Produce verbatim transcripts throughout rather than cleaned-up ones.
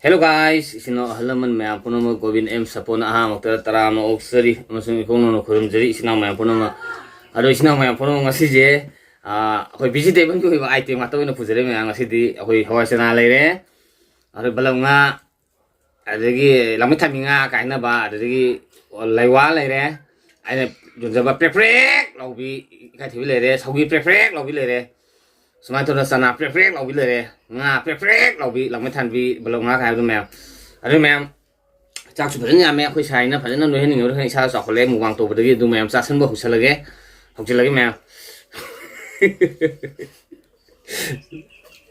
Hello guys, ꯏꯆꯤꯟ ꯏꯅꯥꯎ ꯑꯍꯜ ꯂꯃꯟ ꯃꯌꯥꯝ ꯄꯨꯝꯅꯃꯛ, ꯒꯣꯕꯤꯟ ꯑꯦꯝ ꯁꯄꯣꯅ ꯑꯍꯥꯟꯕꯃꯛꯇꯗ ꯇꯔꯥꯃ ꯑꯣꯛꯆꯔꯤ ꯑꯃꯁꯨꯡ ꯏꯈꯣꯡ ꯅꯧꯅ ꯈꯨꯔꯨꯝꯖꯔꯤ ꯏꯆꯤꯟ ꯏꯅꯥꯎ ꯃꯌꯥꯝ ꯄꯨꯝꯅꯃꯛ꯫ ꯑꯗꯣ ꯏꯆꯤꯟ ꯏꯅꯥꯎ ꯃꯌꯥꯝ ꯄꯨꯝꯅꯃꯛ, ꯉꯁꯤꯁꯦ, ꯑꯥ, ꯑꯩꯈꯣꯏ vegetable-ꯒꯤ ꯑꯣꯏꯕ item ꯉꯥꯛꯇ ꯑꯣꯏꯅ ꯄꯨꯖꯔꯦ ꯃꯌꯥꯝ꯫ ꯉꯁꯤꯗꯤ ꯑꯩꯈꯣꯏ ꯍꯋꯥꯏ ꯆꯅꯥ ꯂꯩꯔꯦ, ꯑꯗꯩ ꯕꯂꯞ ꯉꯥ, ꯑꯗꯒꯤ ꯂꯥꯡꯃꯩꯊꯥꯟꯕꯤ ꯉꯥ ꯀꯥꯏꯅꯕ, ꯑꯗꯨꯗꯒꯤ ꯂꯩꯋꯥ ꯂꯩꯔꯦ, ꯑꯩꯅ ꯌꯣꯟꯖꯕ ꯄ꯭ꯔꯦꯛ ꯄ꯭ꯔꯦꯛ ꯂꯥꯎꯕꯤ ꯏꯀꯥꯏꯊꯤꯕꯤ ꯂꯩꯔꯦ, ꯁꯧꯒꯤ ꯄ꯭ꯔꯦꯛ ꯄ꯭ꯔꯦꯛ ꯂꯥꯎꯕꯤ ꯂꯩꯔꯦ, ꯁꯨꯃꯥꯏꯅ ꯇꯧꯗꯅ ꯆꯅꯥ ꯄ꯭ꯔꯦꯛ ꯄ꯭ꯔꯦꯛ ꯂꯥꯎꯕꯤ ꯂꯩꯔꯦ, ꯉꯥ ꯄ꯭ꯔꯦꯛ ꯄ꯭ꯔꯦꯛ ꯂꯥꯎꯕꯤ, ꯂꯥꯡꯃꯩꯊꯥꯟꯕꯤ ꯕꯂꯞ ꯉꯥ ꯀꯥꯏ ꯍꯥꯏꯕꯗꯣ ꯃꯌꯥꯝ꯫ ꯑꯗꯨ ꯃꯌꯥꯝ, ꯆꯥꯛꯁꯨ ꯐꯖꯅ ꯌꯥꯝꯃꯦ꯫ ꯑꯩꯈꯣꯏ ꯁꯥꯏꯅ ꯐꯖꯅ ꯅꯣꯏꯍꯟꯅꯤꯡꯉꯕ꯭ꯔꯥ ꯈꯪꯗꯦ, ꯏꯁꯥ ꯆꯥꯎꯈꯠꯂꯛꯑꯦ, ꯃꯨꯛꯕꯥꯡ ꯇꯧꯕꯗꯒꯤ꯫ ꯑꯗꯨ ꯃꯌꯥꯝ ꯆꯥꯁꯟꯕ ꯍꯧꯁꯜꯂꯒꯦ, ꯍꯧꯖꯤꯜꯂꯒꯦ ꯃꯌꯥꯝ꯫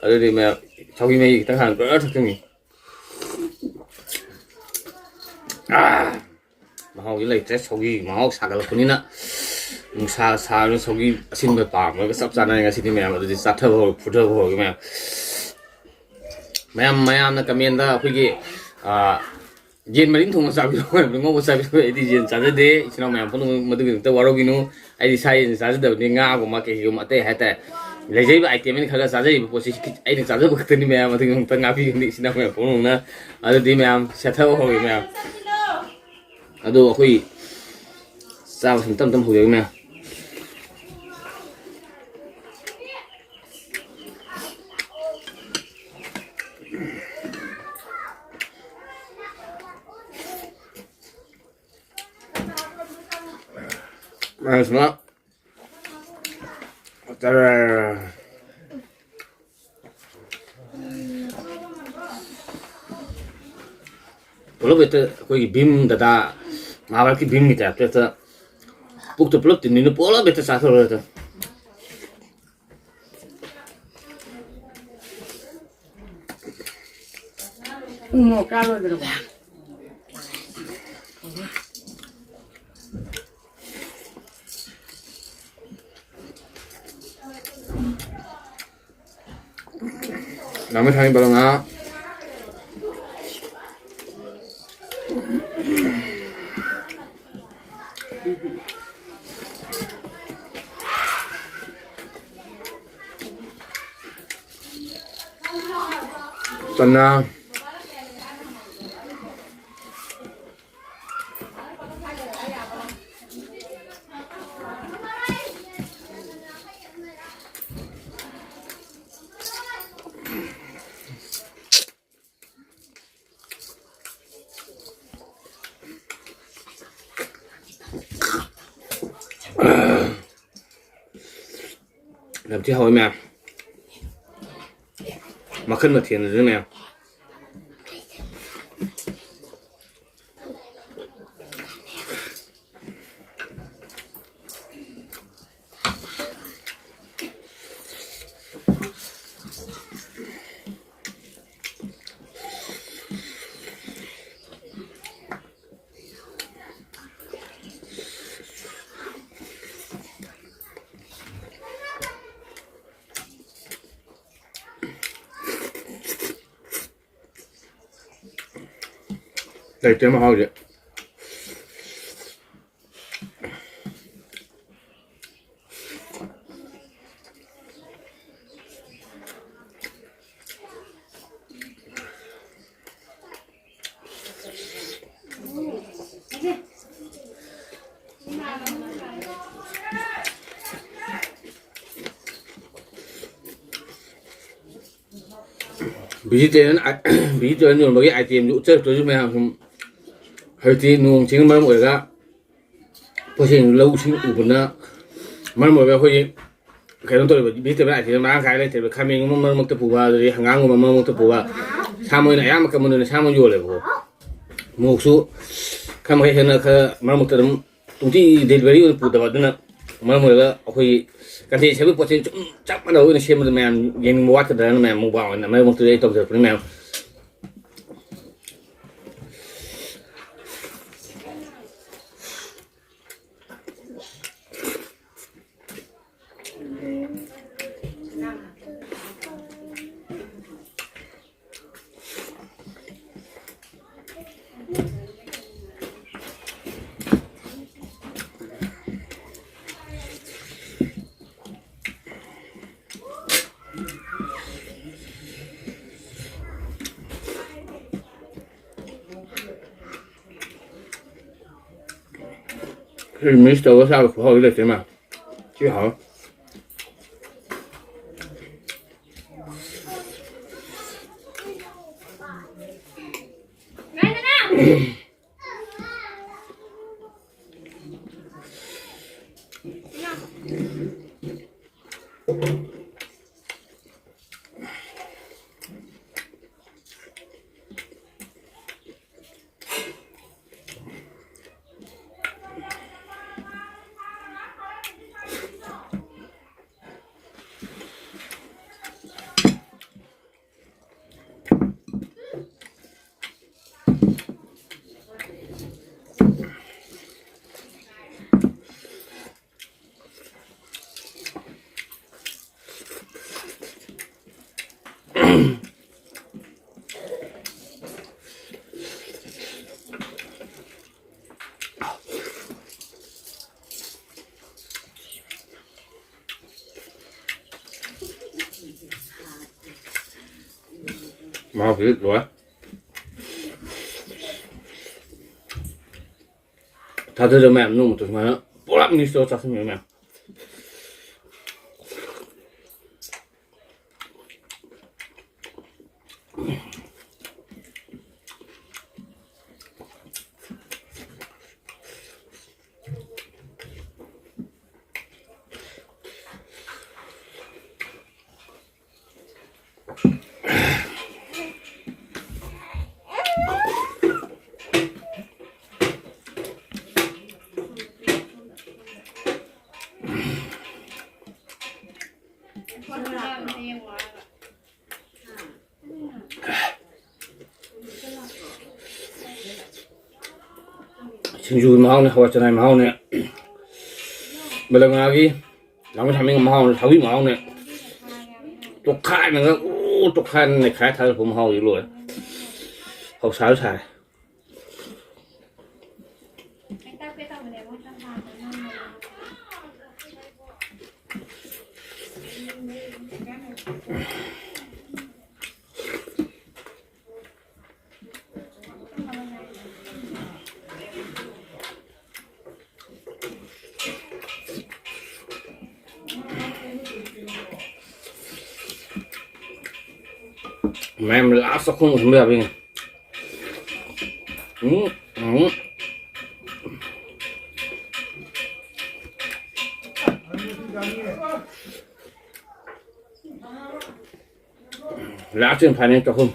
ꯑꯗꯨꯗꯤ ꯃꯌꯥꯝ, ꯁꯧꯒꯤ ꯃꯍꯤ ꯈꯤꯇꯪ ꯍꯥꯟꯅ ꯄꯨꯔꯥ ꯊꯛꯆꯤꯟꯒꯦ꯫ ꯑꯥ! ꯃꯍꯥꯎꯗꯤ ꯂꯩꯇ꯭ꯔꯦ, ꯁꯧꯒꯤ ꯃꯍꯥꯎ ꯁꯥꯒꯠꯂꯛꯄꯅꯤꯅ꯫ ꯅꯨꯡꯁꯥ ꯁꯥꯕꯅ ꯁꯧꯒꯤ ꯑꯁꯤꯟꯕ ꯄꯥꯝꯕꯒ ꯆꯞ ꯆꯥꯟꯅꯔꯦ ꯉꯁꯤꯗꯤ ꯃꯌꯥꯝ꯫ ꯑꯗꯨꯗꯤ ꯆꯥꯊꯕ ꯍꯧꯔꯒꯦ, ꯐꯨꯊꯕ ꯍꯧꯔꯒꯦ ꯃꯌꯥꯝ꯫ ꯃꯌꯥꯝ, ꯃꯌꯥꯝꯅ comment-ꯇ ꯑꯩꯈꯣꯏꯒꯤ, ꯑꯥ, "ꯌꯦꯟ ꯃꯔꯤꯟ ꯊꯣꯡꯕ ꯆꯥꯕꯤꯔꯣ" ꯍꯥꯏꯕꯗꯣ, "ꯉꯧꯕ ꯆꯥꯕꯤꯔꯣ"? ꯑꯩꯗꯤ ꯌꯦꯟ ꯆꯥꯖꯗꯦ꯫ ꯏꯆꯤꯟ ꯏꯅꯥꯎ ꯃꯌꯥꯝ ꯄꯨꯝꯅꯃꯛ ꯃꯗꯨꯒꯤꯗꯃꯛꯇ ꯋꯥꯔꯧꯕꯤꯅꯨ꯫ ꯑꯩꯗꯤ ꯁꯥ ꯌꯦꯟ ꯆꯥꯖꯗꯕꯅꯤ, ꯉꯥꯒꯨꯝꯕ ꯀꯩꯒꯨꯝꯕ ꯑꯇꯩ ꯍꯥꯏꯇꯥꯔꯦ꯫ ꯂꯩꯖꯔꯤꯕ item ꯑꯩꯅ ꯈꯔ ꯈꯔ ꯆꯥꯖꯔꯤꯕ ꯄꯣꯠꯁꯤ ꯑꯩꯅ ꯆꯥꯖꯕ ꯈꯛꯇꯅꯤ ꯃꯌꯥꯝ, ꯑꯗꯨꯒꯤꯗꯃꯛꯇ ꯉꯥꯛꯄꯤꯒꯅꯤ ꯏꯆꯤꯟ ꯏꯅꯥꯎ ꯃꯌꯥꯝ ꯄꯨꯝꯅꯃꯛꯅ꯫ ꯑꯗꯨꯗꯤ ꯃꯌꯥꯝ ꯁꯦꯠꯊꯕ ꯍꯧꯔꯒꯦ ꯃꯌꯥꯝ꯫ ꯑꯗꯣ ꯑꯩꯈꯣꯏ ꯆꯥꯕꯁꯤ ꯇꯞ ꯇꯞ ꯍꯧꯖꯔꯒꯦ ꯃꯌꯥꯝ꯫ ꯃꯌꯥꯝ ꯁꯨꯃꯥꯏꯅ ꯄꯨꯂꯞ ꯍꯦꯛꯇ ꯑꯩꯈꯣꯏꯒꯤ ꯚꯤꯝ ꯗꯗꯥ, ꯃꯍꯥꯚꯥꯔꯠꯀꯤ ꯚꯤꯝꯒꯤ type-ꯇ ꯍꯦꯛꯇ ꯄꯨꯛꯇ ꯄꯨꯂꯞ ꯇꯤꯟꯕꯤꯅ ꯄꯨꯂꯞ ꯍꯦꯛꯇ ꯆꯥꯊꯣꯛꯑꯒ ꯍꯦꯛꯇ꯫ ꯎ ꯃꯣꯔꯣꯛ ꯆꯥꯔꯣꯏꯗ꯭ꯔꯕ? ꯂꯥꯡꯃꯩ ꯊꯥꯡꯒꯤ ꯕꯂꯞ ꯉꯥ꯫ ꯆꯅꯥ꯫ ꯌꯥꯝ ꯊꯤ ꯍꯥꯎꯋꯤ ꯃꯌꯥꯝ꯫ ꯃꯈꯜ ꯃꯊꯦꯜꯅꯤꯗꯨꯅ ꯃꯌꯥꯝ꯫ ꯂꯩꯇꯦ ꯃꯍꯥꯎꯁꯦ꯫ ꯚꯤꯖꯤꯇꯦꯔꯤꯌꯟ, ꯚꯤꯖꯤꯇꯦꯔꯤꯌꯟ ꯌꯣꯟꯕꯒꯤ items ꯁꯨ ꯎꯠꯆꯔꯛꯇꯣꯏꯁꯨ ꯃꯌꯥꯝ ꯁꯨꯝ ꯍꯧꯖꯤꯛꯇꯤ ꯅꯣꯡ ꯆꯤꯡꯅ ꯃꯔꯝ ꯑꯣꯏꯔꯒ ꯄꯣꯠ ꯆꯩ ꯂꯧ ꯏꯁꯤꯡ ꯎꯕꯅ ꯃꯔꯝ ꯑꯣꯏꯔꯒ ꯑꯩꯈꯣꯏꯒꯤ ꯀꯩꯅꯣ ꯇꯧꯔꯤꯕ vegetable item ꯁꯦ ꯃꯔꯥꯡ ꯀꯥꯏꯅ ꯂꯩꯇ꯭ꯔꯦꯕ꯫ ꯈꯥꯃꯦꯟꯒꯨꯝꯕ ꯃꯔꯛ ꯃꯔꯛꯇ ꯄꯨꯕ, ꯑꯗꯨꯗꯒꯤ ꯍꯪꯒꯥꯝꯒꯨꯝꯕ ꯃꯔꯛ ꯃꯔꯛꯇ ꯄꯨꯕ, ꯁꯥ ꯃꯔꯣꯏꯅ ꯑꯌꯥꯝꯕ ꯀꯃꯟ ꯑꯣꯏꯅ ꯁꯥ ꯃꯔꯣꯏ ꯌꯣꯜꯂꯦꯕꯀꯣ꯫ ꯃꯣꯔꯣꯛꯁꯨ ꯈꯔ ꯃꯈꯩ ꯍꯦꯟꯅ ꯈꯔ ꯃꯔꯛ ꯃꯔꯛꯇ ꯑꯗꯨꯝ ꯅꯨꯡꯇꯤ delivery ꯑꯣꯏꯅ ꯄꯨꯗꯕ, ꯑꯗꯨꯅ ꯃꯔꯝ ꯑꯣꯏꯔꯒ ꯑꯩꯈꯣꯏꯒꯤ ꯀꯟꯇꯦꯟ ꯁꯦꯝꯕꯒꯤ ꯄꯣꯠꯁꯦ ꯁꯨꯝ ꯆꯞ ꯃꯥꯟꯅꯕ ꯑꯣꯏꯅ ꯁꯦꯝꯕꯗ ꯃꯌꯥꯝ ꯌꯦꯡꯅꯤꯡꯕ ꯋꯥꯠꯀꯗ꯭ꯔꯥꯅ ꯃꯌꯥꯝ ꯃꯨꯛꯕꯥꯡ ꯑꯣꯏꯅ ꯃꯔꯛ ꯃꯔꯛꯇꯗꯤ ꯑꯩ ꯇꯧꯖꯔꯛꯄꯅꯤ ꯃꯌꯥꯝ꯫ ꯁꯤ mix ꯇꯧꯔꯒ ꯆꯥꯕ ꯈꯨꯍꯥꯎꯗꯤ ꯂꯩꯇꯦ ꯃꯥ꯫ ꯊꯤ ꯍꯥꯎꯋꯦ꯫ ꯃꯍꯥꯎꯁꯤꯗꯤ ꯂꯣꯏꯔꯦ꯫ ꯊꯥꯖꯗꯕ ꯃꯌꯥꯝ ꯅꯣꯡꯃꯇ ꯁꯨꯃꯥꯏꯅ ꯄꯨꯔꯥ ꯃꯤꯛꯁ ꯇꯧꯔ ꯆꯥꯁꯤꯟꯕꯤꯌꯨ ꯃꯌꯥꯝ꯫ ꯁꯤꯡꯖꯨꯒꯤ ꯃꯍꯥꯎꯅꯦ, ꯍꯋꯥꯏ ꯆꯅꯥꯏ ꯃꯍꯥꯎꯅꯦ, ꯕꯦꯂꯪꯉꯥꯒꯤ ꯂꯥꯡꯃꯩ ꯊꯥꯃꯤꯡ ꯃꯍꯥꯎꯅꯦ, ꯁꯧꯒ꯭ꯔꯤ ꯃꯍꯥꯎꯅꯦ꯫ ꯇꯣꯈꯥꯏꯅꯒ ꯎ ꯇꯣꯈꯥꯏꯅ ꯅꯩꯈꯥꯏ ꯊꯥꯗꯔꯛꯄ ꯃꯍꯥꯎꯗꯤ ꯂꯣꯏꯔꯦ꯫ ꯍꯧꯁꯥꯁꯨ ꯁꯥꯔꯦ꯫ ꯃꯌꯥꯝ ꯂꯥꯁ ꯆꯥꯛꯈꯨꯝ ꯎꯁꯤꯟꯕ ꯌꯥꯕ꯭ꯔꯥ ꯌꯦꯡꯉꯦ꯫ ꯎꯝ, ꯎꯝ꯫ ꯂꯥꯁ ꯑꯦꯟ ꯐꯥꯏꯅꯦꯜ ꯆꯥꯛꯈꯨꯝ꯫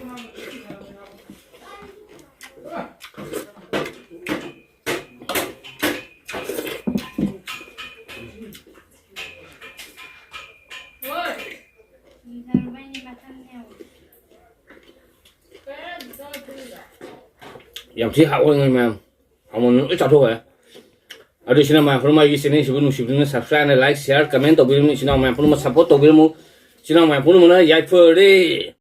ꯌꯥꯝ ꯊꯤ ꯍꯥꯎꯋꯦ ꯃꯌꯥꯝ꯫ ꯍꯥꯎꯃꯟꯗꯅ ꯂꯣꯏ ꯆꯥꯊꯣꯛꯈ꯭ꯔꯦ꯫ ꯑꯗꯨ ꯏꯆꯤꯟ ꯏꯅꯥꯎ ꯃꯌꯥꯝ ꯄꯨꯝꯅꯃꯛ ꯑꯩꯒꯤ ꯆꯦꯅꯦꯜꯁꯤꯕꯨ ꯅꯨꯡꯁꯤꯕꯤꯗꯨꯅ subscribe, like, share, comment ꯇꯧꯕꯤꯔꯝꯃꯨ꯫ ꯏꯆꯤꯟ ꯏꯅꯥꯎ ꯃꯌꯥꯝ ꯄꯨꯝꯅꯃꯛ support ꯇꯧꯕꯤꯔꯝꯃꯨ꯫ ꯏꯆꯤꯟ ꯏꯅꯥꯎ ꯃꯌꯥꯝ ꯄꯨꯝꯅꯃꯛꯅ ꯌꯥꯏꯐꯔꯦ꯫